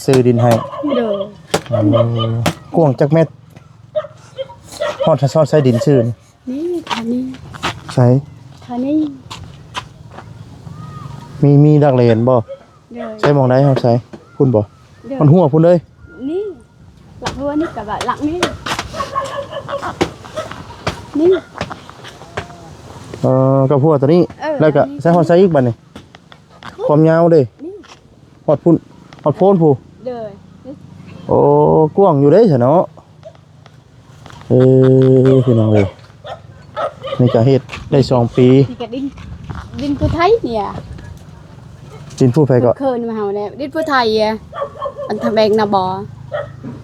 ຊື້ດິນໃຫ້ ໂດຍ ໂອ້ ກວ້າງຈັກແມັດ? ຮອດ ຮອດໃສດິນຊື້ນີ້? ນີ້ ທາງນີ້ ໃສ? ທາງນີ້ ມີ ມີຫຼັກແຫຼນບໍ່? ໂດຍ ໃສໝ່ອງໃດ? ຮອດໃສ? ພຸ້ນບໍ່? ໂດຍ ມັນຮົ່ວພຸ້ນເລີຍ ນີ້ ຫຼັກຮົ່ວນີ້ ກະວ່າຫຼັກນີ້ ນີ້ ເອີ ກັບຮົ່ວຕົວນີ້ ເອີ ແລ້ວກະ ອັນນີ້ ໃສຮອດໃສອີກບາດນີ້? ຄວາມຍາວເດ້ ນີ້ ຮອດພຸ້ນ ຮອດໂພນພຸ້ນ ໂດຍ ໂອ້ ກວ້າງຢູ່ເດ້ຊະເນາະ ເອີ ພີ່ນ້ອງເອີຍ ນີ້ກໍເຮັດໄດ້ສອງປີ. ນີ້ກໍດິນ ດິນຜູ້ໄທນີ້ ດິນຜູ້ໃຜກໍ? ເຄີນມາເຮົາແລ້ວ ດິນຜູ້ໄທ ອັນທະແບງນາບໍ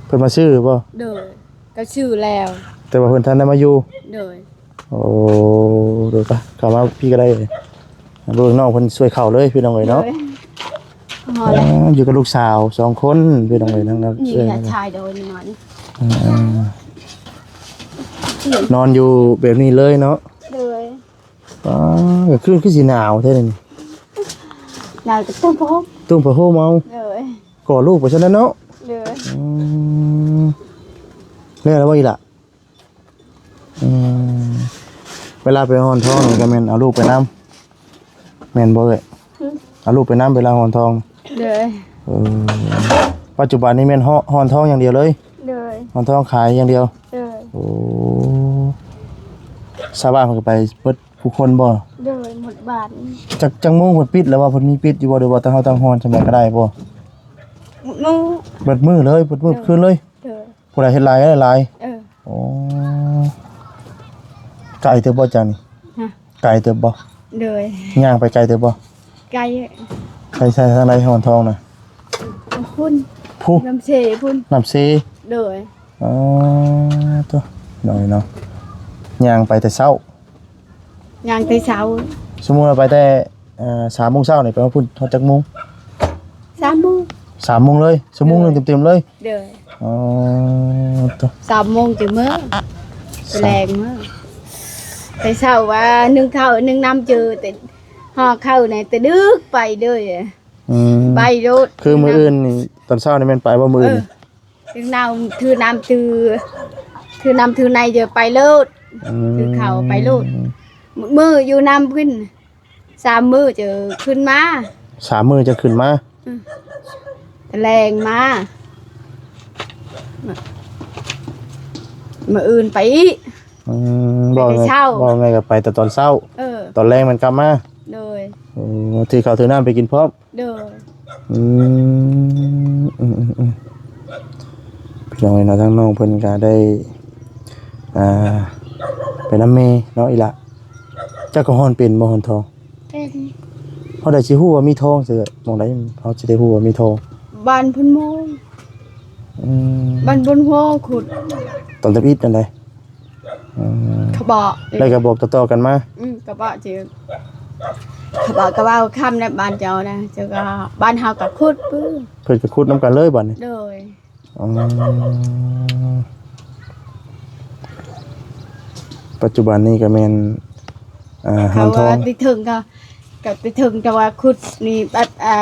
ເພິ່ນມາຊື້ບໍ່? ໂດຍ ກໍຊື້ແລ້ວ ແຕ່ວ່າເພິ່ນທັນໄດ້ມາຢູ່. ໂດຍ ໂອ້ ໂດຍ ໄປ ເຂົ້າມາພີ່ກໍໄດ້. ເບິ່ງນ້ອງເພິ່ນຊ່ວຍເຂົ້າເລີຍ ພີ່ນ້ອງເອີຍເນາະ. ໂດຍ ຮອດແລ້ວ ອ່າ ຢູ່ກັບລູກສາວສອງຄົນ ພີ່ນ້ອງເອີຍ ທັງນັ້ນ. ນີ້ແຫຼະ ເອີ ຊາຍໂດຍນີ້ ອ່າ ນອນຢູ່ແບບນີ້ເລີຍເນາະ. ໂດຍ ອ່າ ກາງຄືນຄືຊິໜາວແທ້ນີ້. ໜາວກໍຕຸ້ມຜ້າຫົ່ມ ຕຸ້ມຜ້າຫົ່ມເອົາ. ໂດຍ ກໍລູກໄປຊັ້ນແຫຼະເນາະ. ໂດຍ ອືມ ແລ້ວລະບໍ່ອີ່ຫຼະ? ອືມ ເວລາໄປຮ່ອນທອງນີ້ກໍແມ່ນເອົາລູກໄປນຳ ແມ່ນບໍ່ເອີຍ? ຫຶ ເອົາລູກໄປນຳເວລາຮ່ອນທອງ. ໂດຍ ເອີ ປັດຈຸບັນນີ້ແມ່ນ ຮ່ອນທອງຢ່າງດຽວເລີຍ? ໂດຍ ຮ່ອນທອງຂາຍຢ່າງດຽວ. ໂດຍ ໂອ້ ຊາວບ້ານເພິ່ນກໍໄປເບິດ ຜູ້ຄົນບໍ່? ໂດຍ ໝົດບ້ານ. ຈັກ ຈັກໂມງເພິ່ນປິດ ຫຼືວ່າເພິ່ນມີປິດຢູ່ບໍ່ ຫຼືວ່າແຕ່ເຮົາຕັ້ງຮ່ອນສ່ຳໃດກໍໄດ້ບໍ່? ໝົດມື້ ເບິດມື້ເລີຍ ເບິດມື້ ໂດຍ ຄືນເລີຍ. ໂດຍ ຜູ້ໃດເຮັດຫຼາຍກໍໄດ້ຫຼາຍ. ເອີ ໂອ້ ໄກເຕີບບໍ່ຈາກນີ້? ຮະ ໄກເຕີບບໍ່? ໂດຍ ຍ່າງໄປໄກເຕີບບໍ່? ໄກ ໄປໃສທາງໃດຮ່ອນທອງນະ? ພຸ້ນ ພຸ້ນ ນ້ຳເຊພຸ້ນ ນ້ຳເຊ. ໂດຍ ອໍ ໂຕ ນ້ອຍເນາະ ຍ່າງໄປແຕ່ເຊົ້າ ຍ່າງແຕ່ເຊົ້າ. ສົມມຸດວ່າໄປແຕ່ ເອີ ສາມໂມງເຊົ້ານີ້ ໄປຮອດພຸ້ນຮອດຈັກໂມງ? ສາມໂມງ ສາມໂມງເລີຍ ຊົ່ວໂມງໜຶ່ງເຕັມໆເລີຍ. ໂດຍ ອໍ ໂຕ ສາມໂມງຈຶ່ງເມືອ ສາມ ແລງເມືອ. ແຕ່ເຊົ້າວ່າໜຶ່ງເຂົ້າໜຶ່ງນ້ຳເຈີແຕ່ຫໍ່ເຂົ້າໃນແຕ່ດຶກໄປເດີ. ອືມ ໄປໂລດ ຄືມື້ອື່ນນີ້ ຕອນເຊົ້ານີ້ແມ່ນໄປບໍ່ມື້ອື່ນ? ເອີ ຖືນ້ຳ ຖືນ້ຳ ຖື ຖືນ້ຳ ຖືໃນເຈີ ໄປໂລດ. ອືມ ຖືເຂົ້າໄປໂລດ ມື້ຢູ່ນຳເພິ່ນ ສາມມື້ເຈີຂຶ້ນມາ. ສາມມື້ຈະຂຶ້ນມາ? ອືມ ແລງມາ ມື້ອື່ນໄປອີກ. ອືມ ເວົ້າໄງ ເວົ້າໄງກໍໄປແຕ່ຕອນເຊົ້າ. ເອີ ຕອນແລງມັນກັບມາ. ໂດຍ ໂອ້ ຖືເຂົ້າຖືນ້ຳໄປກິນພ້ອມ. ໂດຍ ອືມ ອືມໆໆ ພີ່ນ້ອງເອີຍເນາະ ທາງນ້ອງເພິ່ນກໍໄດ້ ອ່າ ໄປນຳແມ່ເນາະ. ອີ່ຫຼະ ເຈົ້າກໍຮ່ອນເປັນບໍ່ ຮ່ອນທອງ? ເປັນ. ເຮົາໄດ້ຊິຮູ້ວ່າມີທອງ ຊິໝ່ອງໃດເຮົາຊິໄດ້ຮູ້ວ່າມີທອງ? ບ້ານພຸ້ນໂມງ. ອືມ ບ້ານພຸ້ນໂມງຂຸດ ຕອນທຳອິດນັ້ນໃດ. ອືມ ເຂົາບອກ ແລ້ວກໍບອກຕໍ່ໆກັນມາ. ອືມ ກໍບອກຊິ ເຂົາບອກ ກໍເວົ້າຄຳໃນບ້ານເຈົ້ານະ ເຈົ້າກໍ ບ້ານເຮົາກໍຂຸດປຶ້ ເພິ່ນກໍຂຸດນຳກັນເລີຍບັດນີ້. ໂດຍ ອືມ ປັດຈຸບັນນີ້ກໍແມ່ນ ອ່າ ເຂົາວ່າ ຮ້ານທອງ ຕິເຖິງກໍ ກໍຕິເຖິງ ແຕ່ວ່າຂຸດນີ້ບັດ ອ່າ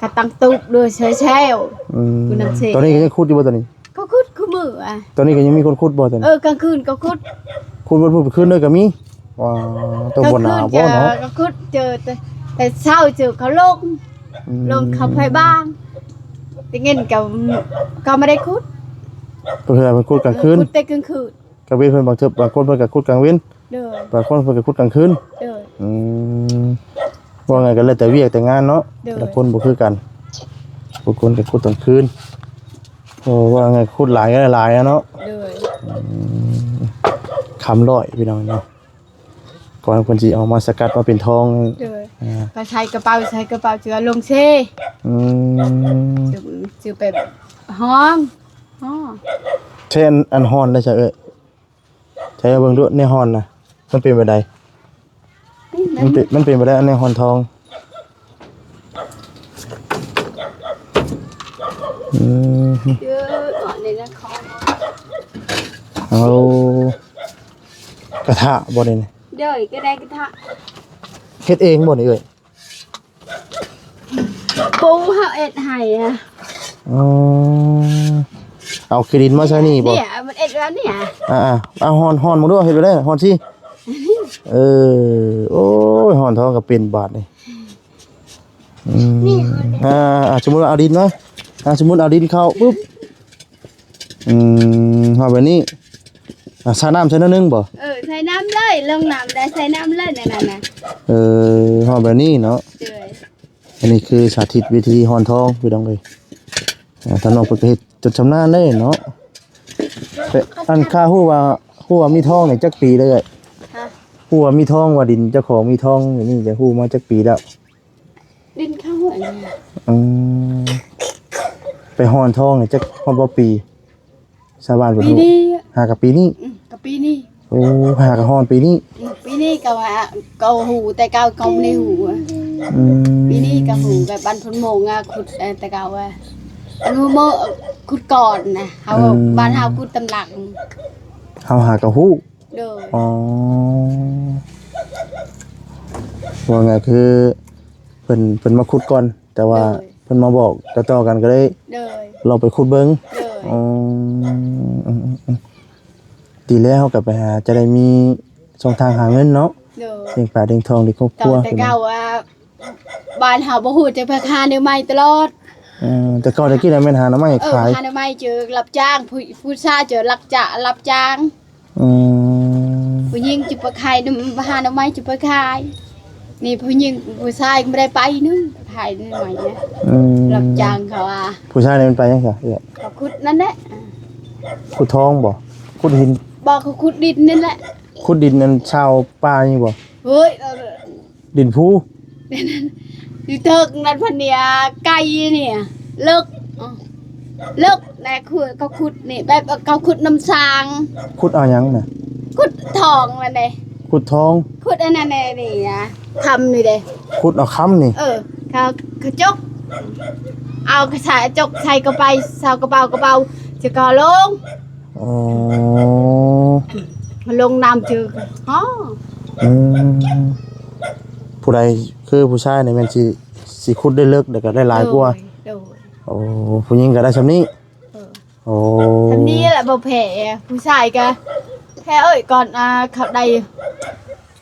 ກໍຕັ້ງຕູບດ້ວຍແຊວໆ. ອືມ ຢູ່ນຳເຊ ຕອນນີ້ກໍຍັງຂຸດຢູ່ບໍ່ຕອນນີ້? ເຂົາຂຸດຄູ່ມື້ອະ. ຕອນນີ້ກໍຍັງມີຄົນຂຸດບໍ່ຕອນນີ້? ເອີ ກາງຄືນກໍຂຸດ ຂຸດເບິດມື້ເບິດຄືນເລີຍກໍມີ. ວ້າ ຕ້ອງບໍ່ໜາວບໍ່ເນາະ? ກາງຄືນເຈີກໍຂຸດ ເຈີແຕ່ ແຕ່ເຊົ້າເຈີເຂົາລົງ ອືມ ລົງເຂົາໄຟບ້າງ ແຕ່ເງິນກໍ ກໍບໍ່ໄດ້ຂຸດ ກໍຄືເພິ່ນຂຸດກາງຄືນ ເອີ ຂຸດແຕ່ກາງຄືນ. ກາງເວັນເພິ່ນ ບາງເທື່ອ ບາງຄົນເພິ່ນກໍຂຸດກາງເວັນ. ໂດຍ ບາງຄົນເພິ່ນກໍຂຸດກາງຄືນ. ໂດຍ ອືມ ເວົ້າງ່າຍກໍແລ້ວແຕ່ວຽກແຕ່ງານເນາະ. ໂດຍ ແຕ່ລະຄົນບໍ່ຄືກັນ ບາງຄົນກໍຂຸດກາງຄືນ. ໂອ້ ວ່າໄງ ຂຸດຫຼາຍກໍໄດ້ຫຼາຍອະເນາະ. ໂດຍ ອືມ ຄຳຮ້ອຍ ພີ່ນ້ອງເນາະ ກ່ອນເພິ່ນຊິເອົາມາສະກັດມາເປັນທອງ. ໂດຍ ອ່າ ກໍໃສ່ກະເປົາ ໃສ່ກະເປົາເສືອລົງເຊ. ອືມ ຈະ ຈະໄປຫ້ອງ ຫ້ອງ ແທ້ ອັນ ອັນຮ້ອນໄດ້ຊະເອີຍ. ໃຊ້ເບິ່ງດູ ແນວຮ່ອນນະ ມັນເປັນແບບໃດ? ນີ້ ມັນເປັນ ມັນເປັນແບບໃດ ອັນແນວຮ່ອນທອງ? ອືມ ເອີ ເອົາ ກະທະບໍ່ນີ້? ໂດຍ ກະໄດ້ກະທະ. ເຮັດເອງບໍ່ນີ້ເອີຍ? ປູເຮົາເຮັດໃຫ້ອະ. ອໍ ເອົາຂີ້ດິນມາໃສ່ນີ້ບໍ່? ນີ້ ມັນເຮັດແລ້ວນີ້ອະ. ອ່າໆ ເອົາຮ່ອນ ຮ່ອນເບິ່ງດູ ເຮັດແບບໃດ ຮ່ອນຊິ. ເອີ ໂອ້ຍ ຮ່ອນທອງກໍເປັນບາດນີ້. ອືມ ນີ້ ອ່າໆ ສົມມຸດວ່າເອົາດິນມາ ອ່າ ສົມມຸດເອົາດິນເຂົ້າປຶບ ອືມ ເອົາແບບນີ້ ອ່າ ສາດນ້ຳໃສ່ໜ້ອຍໜຶ່ງບໍ່? ເອີ ໃສ່ນ້ຳເລີຍ ລົງນ້ຳໄດ້ ໃສ່ນ້ຳເລີຍ ນັ້ນນະ. ເອີ ເອົາແບບນີ້ເນາະ. ໂດຍ ອັນນີ້ຄືສາທິດວິທີຮ່ອນທອງ ພີ່ນ້ອງເອີຍ. ອ່າ ທາງນ້ອງເພິ່ນກໍເຮັດຈົນຊຳນານເດ້ເນາະ. ແຕ່ອັນຂ້າຮູ້ວ່າ ຮູ້ວ່າມີທອງນີ້ຈັກປີແລ້ວເອື້ອຍ? ຮະ? ຮູ້ວ່າມີທອງ ວ່າດິນເຈົ້າຂອງມີທອງຢູ່ນີ້ ຈະຮູ້ມາຈັກປີແລ້ວ? ດິນເຂົາອັນນີ້ ອືມ ໄປຮ່ອນທອງນີ້ຈັກຮອດບໍ່ປີ? ຊາວບ້ານເພິ່ນຮູ້ ປີນີ້ ຫາກະປີນີ້ ອືມ ກະປີນີ້ ໂອ້ ຫາກະຮອດປີນີ້ ອືມ ປີນີ້ກະວ່າ ກະຮູ້ ແຕ່ເກົ່າກະບໍ່ໄດ້ຮູ້ ອືມ ປີນີ້ກະຮູ້ ແບບບ້ານພຸ້ນໂມງອະ ຂຸດ ເອີ ແຕ່ເກົ່າວ່າ ອັນໂມງ ຂຸດກ່ອນນະ ເຮົາ ອືມ ບ້ານເຮົາຂຸດຕາມຫຼັງ ເຮົາຫາກະຮູ້ ໂດຍ ອໍ ວ່າງ່າຍຄື ເພິ່ນ ເພິ່ນມາຂຸດກ່ອນ ແຕ່ວ່າ ໂດຍ ເພິ່ນມາບອກຕໍ່ໆກັນ ກະເລີຍ ໂດຍ ລອງໄປຂຸດເບິ່ງ ໂດຍ ອໍ ອືມໆໆ ດີແລ້ວ ເຮົາກະໄປຫາ ຈະໄດ້ມີຊ່ອງທາງຫາເງິນເນາະ ໂດຍ ລ້ຽງປາລ້ຽງທ້ອງ ລ້ຽງຄອບຄົວ ແຕ່ເກົ່າວ່າ ບ້ານເຮົາບໍ່ຮູ້ ຈະໄປຫາແນວໃໝ່ຕະຫຼອດ ເອີ ແຕ່ເກົ່າແຕ່ກີ້ນະແມ່ນຫາໜໍ່ໄມ້ ເອີ ຂາຍ ຫາໜໍ່ໄມ້ ເຈີຮັບຈ້າງ ຜູ້ ຜູ້ຊາຍເຈີຮັບຈ້າງ ອືມ ຜູ້ຍິງຈະໄປຂາຍ ນຳ ຫາໜໍ່ໄມ້ຈະໄປຂາຍ ນີ້ຜູ້ຍິງ ຜູ້ຊາຍບໍ່ໄດ້ໄປນຳ ຂາຍໜໍ່ໄມ້ນະ ອືມ ຮັບຈ້າງເຂົາວ່າ ຜູ້ຊາຍນີ້ມັນໄປຫຍັງຊະເອື້ອຍ? ເຂົາຂຸດນັ້ນແຫຼະ ຂຸດທອງບໍ່? ຂຸດຫີນ? ບໍ່ ເຂົາຂຸດດິນນັ້ນແຫຼະ ຂຸດດິນອັນຊາວປ່ານີ້ບໍ່? ເຮີ້ຍ ດິນພູ ຢູ່ເທິງນັ້ນ ເພິ່ນນີ້ ໄກນີ້ ເລິກ ເລິກແລະ ຂຸດ ເຂົາຂຸດນີ້ ແບບເຂົາຂຸດນຳສ້າງ ຂຸດເອົາຫຍັງນະ? ຂຸດທອງນັ້ນເດ້ ຂຸດທອງ ຂຸດອັນນັ້ນເດ້ ນີ້ນະ ຄຳນີ້ເດ້ ຂຸດເອົາຄຳນີ້ ເອີ ເຂົາ ເຂົາຈົກ ເອົາ ເຂົາໃສ່ ຈົກໃສ່ກະໄປ ໃສ່ກະເປົາ ກະເປົາ ຈະກໍລົງ ອໍ ລົງນ້ຳເຈີ ອໍ ອືມ ຜູ້ໃດ ຄືຜູ້ຊາຍນີ້ແມ່ນຊິ ຊິຂຸດໄດ້ເລິກ ແລ້ວກະໄດ້ຫຼາຍກວ່າ ໂດຍ ໂດຍ ໂອ້ ຜູ້ຍິງກະໄດ້ຊ່ຳນີ້ ເອີ ໂອ້ ຊ່ຳນີ້ແຫຼະ ບໍ່ແພ້ ຜູ້ຊາຍກະແພ້ ເອີຍ ກ່ອນ ອ່າ ເຂົາໄດ້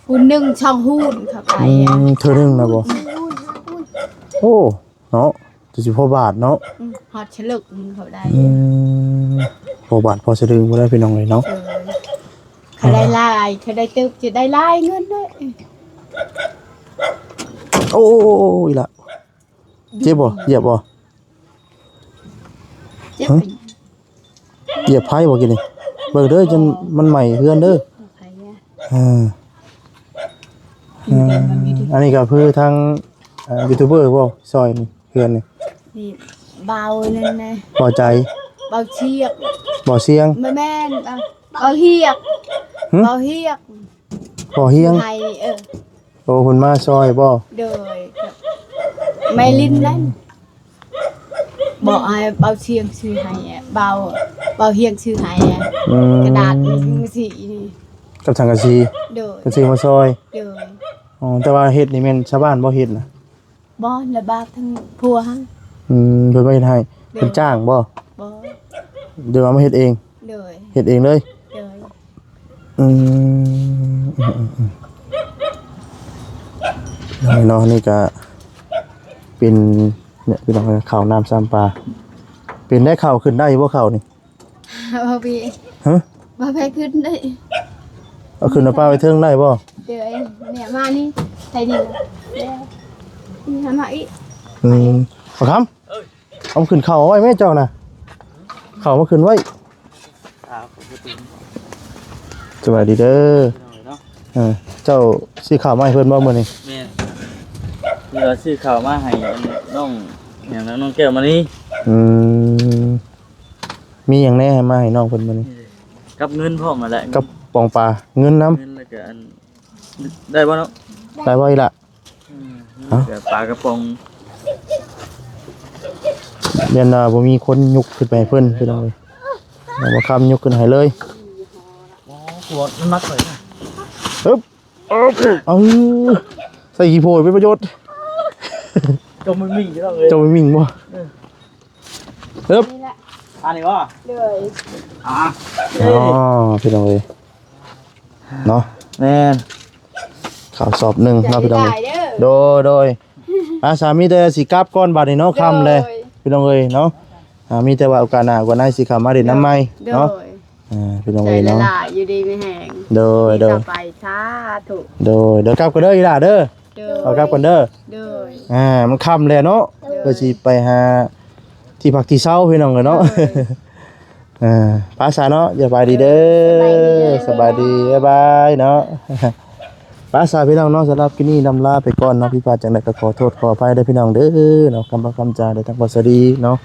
ຫູນໜຶ່ງ ສອງຫູນ ເຂົາໄດ້ ອືມ ເທື່ອໜຶ່ງນະບໍ່? ໂອ້ ເນາະ ຈະຊິພໍບາດເນາະ ອືມ ຮອດສະລຶກໜຶ່ງເຂົາໄດ້ ອືມ ພໍບາດພໍສະດຶງພຸ້ນແຫຼະພີ່ນ້ອງເອີຍເນາະ ເອີ ຄັນໄດ້ຫຼາຍ ຄັນໄດ້ຕຶບ ຈະໄດ້ຫຼາຍເງິນເດ້ ໂອ້ ອີ່ຫຼ້າ ເຈັບບໍ່? ຢຽບບໍ່? ເຈັບ ຫື? ຢຽບໄຟບໍ່ກີ້ນີ້? ເບິ່ງເດີ ຈົນມັນໄໝ້ເຮືອນເດີ ໄຟອະ ເອີ ເອີ ອັນນີ້ກະຄືທາງ ເອີ ຢູທູບເບີບໍ່ ຊ່ອຍນີ້ ເຮືອນນີ້ ນີ້ ເບົານັ້ນນະ ເບົາໃຈ ເບົາຊຽກ ເບົາຊຽງ ບໍ່ແມ່ນ ເບົາ ເບົາຮຽກ ຫື? ເບົາຮຽກ ບໍ່ຮຽງ ໃຫ້ ເອີ ໂອ້ ເພິ່ນມາຊ່ອຍບໍ່? ໂດຍ ແມ່ລິນນັ້ນ ອືມ ບອກໃຫ້ເບົາຊຽງຊື້ໃຫ້ ເບົາ ເບົາຮຽງຊື້ໃຫ້ ອືມ ກະດາດ ສັງກະສີນີ້ ກັບສັງກະສີ ໂດຍ ເພິ່ນຊື້ມາຊ່ອຍ ໂດຍ ອໍ ແຕ່ວ່າເຮັດນີ້ແມ່ນຊາວບ້ານບໍ່ເຮັດນະ? ບໍ່ ລະບາບທັງຜົວຫັ້ນ ອືມ ເພິ່ນມາເຮັດໃຫ້ ໂດຍ ເພິ່ນຈ້າງບໍ່? ບໍ່ ຫຼືວ່າມາເຮັດເອງ? ໂດຍ ເຮັດເອງເລີຍ ໂດຍ ອືມ ອືມ ອືມ ເນາະ ນີ້ກະເປັນ ເນຍ ພີ່ນ້ອງເອີຍ ເຂົ້ານ້ຳຊ້ຳປາ ເປັນໄດ້ ເຂົ້າຂຶ້ນໄດ້ບໍ່ ເຂົ້ານີ້? ບໍ່ພີ່ ຮະ? ບໍ່ໄປຂຶ້ນໄດ້ ເອົາຂຶ້ນມາປາໄວ້ເທິງໄດ້ບໍ່? ໂດຍ ເນຍ ມານີ້ ໃສ່ນີ້ ນີ້ ຫາມາອີກ ອືມ ບັກຄຳ ເອົາຂຶ້ນເຂົ້າໄວ້ແມ່ເຈົ້ານະ ເຂົ້າມາຂຶ້ນໄວ້ ສະບາຍດີເດີ ເນາະ ເອີ ເຈົ້າຊື້ເຂົ້າມາໃຫ້ເພິ່ນບໍ່ມື້ນີ້? ແມ່ນ ເພິ່ນວ່າຊື້ເຂົ້າມາໃຫ້ອັນນ້ອງ ຫຍັງນະ ນ້ອງແກ້ວມະນີ ອືມ ມີຫຍັງແດ່ໃຫ້ມາໃຫ້ນ້ອງເພິ່ນມື້ນີ້? ກັບເງິນພ້ອມຫັ້ນແຫຼະ ກັບປອງປາ ເງິນນຳ ເງິນ ແລ້ວກະອັນ ໄດ້ບໍ່ເນາະ? ໄດ້ບໍ່ອີ່ຫຼ້າ? ອືມ ເອົ້າ ແລ້ວກະປາກະປ໋ອງ ຢ້ານວ່າບໍ່ມີຄົນຍົກຂຶ້ນໄປໃຫ້ເພິ່ນ ພີ່ນ້ອງເອີຍ ເອົາມາຄຳຍົກຂຶ້ນໃຫ້ເລີຍ ໂອ້ ຕົວນ້ຳໜັກເລີຍນະ ອຶບ ເອີ ເອີ ໃສ່ຂີ້ໂພຍເປັນປະໂຫຍດ ຈົມມິ່ງໆ ພີ່ນ້ອງເອີຍ ຈົມມິ່ງບໍ່? ເອີ ເອີບ ອັນນີ້ບໍ່? ໂດຍ ອ່າ ອໍ ພີ່ນ້ອງເອີຍ ເນາະ ແມ່ນ ເຂົ້າສອບໜຶ່ງເນາະ ພີ່ນ້ອງເອີຍ ໂດຍ ໂດຍ ອ່າ ສາມີແຕ່ຊິກັບກ່ອນບາດນີ້ເນາະ ຄ່ຳແລ້ວ ໂດຍ ພີ່ນ້ອງເອີຍເນາະ ອ່າ ມີແຕ່ວ່າໂອກາດໜ້າ ໂອກາດໃນຊິເຂົ້າມາຫຼິ້ນນຳໃໝ່ເນາະ ໂດຍ ອ່າ ພີ່ນ້ອງເອີຍເນາະ ໃຈຫຼາຍໆ ຢູ່ດີມີແຮງ ໂດຍ ໂດຍ ຕໍ່ໄປ ສາທຸ ໂດຍ ໂດຍ ກັບກັນເດີອີ່ຫຼ້າເດີ ໂດຍ ເອົາກັບກັນເດີ ໂດຍ ອ່າ ມັນຄ່ຳແລ້ວເນາະ ໂດຍ ເພື່ອຊິໄປຫາທີ່ພັກທີ່ເຊົາ ພີ່ນ້ອງເອີຍເນາະ ໂດຍ ອ່າ ໄປຊະເນາະ ສະບາຍດີເດີ ສະບາຍດີ ສະບາຍດີ ບາຍບາຍເນາະ ໄປຊະພີ່ນ້ອງເນາະ ສຳລັບຄລິບນີ້ລຳລາໄປກ່ອນເນາະ ຜິດພາດຈັ່ງໃດກໍຂໍໂທດຂໍອະໄພເດີພີ່ນ້ອງເດີເນາະ ຄຳເວົ້າຄຳຈາໄດ້ທັງພາສາດີເນາະ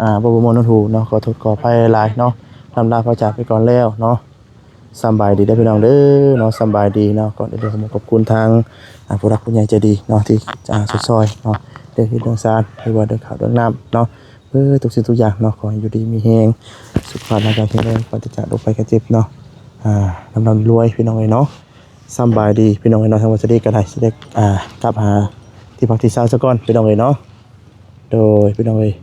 ອ່າ ບໍ່ ບໍ່ມ່ວນຫູເນາະ ຂໍໂທດຂໍອະໄພຫຼາຍເນາະ ລຳລາພາຈາກໄປກ່ອນແລ້ວເນາະ ສຳບາຍດີເດີພີ່ນ້ອງເດີເນາະ ສຳບາຍດີເນາະ ກ່ອນອື່ນເດີ ຂອບຄຸນທາງ ອ່າ ຜູ້ຫຼັກຜູ້ໃຫຍ່ໃຈດີເນາະ ທີ່ ອ່າ ຊ່ອຍເນາະ ເລື່ອງເຮືອນເລື່ອງຊານ ຫຼືວ່າເລື່ອງເຂົ້າເລື່ອງນ້ຳເນາະ ເອີ ທຸກສິ່ງທຸກຢ່າງເນາະ ຂໍໃຫ້ຢູ່ດີມີແຮງ ສຸຂະພາບຮ່າງກາຍແຂງແຮງ ປາສະຈາກໂລກໄພໄຂ້ເຈັບເນາະ ອ່າ ລ່ຳໆລວຍໆ ພີ່ນ້ອງເອີຍເນາະ ສຳບາຍດີພີ່ນ້ອງເອີຍເນາະ ທາງວັດສະດີກໍໄດ້ ຊິໄດ້ ອ່າ ກັບຫາທີ່ພັກທີ່ເຊົາຊະກ່ອນ ພີ່ນ້ອງເອີຍເນາະ ໂດຍ ພີ່ນ້ອງເອີຍ.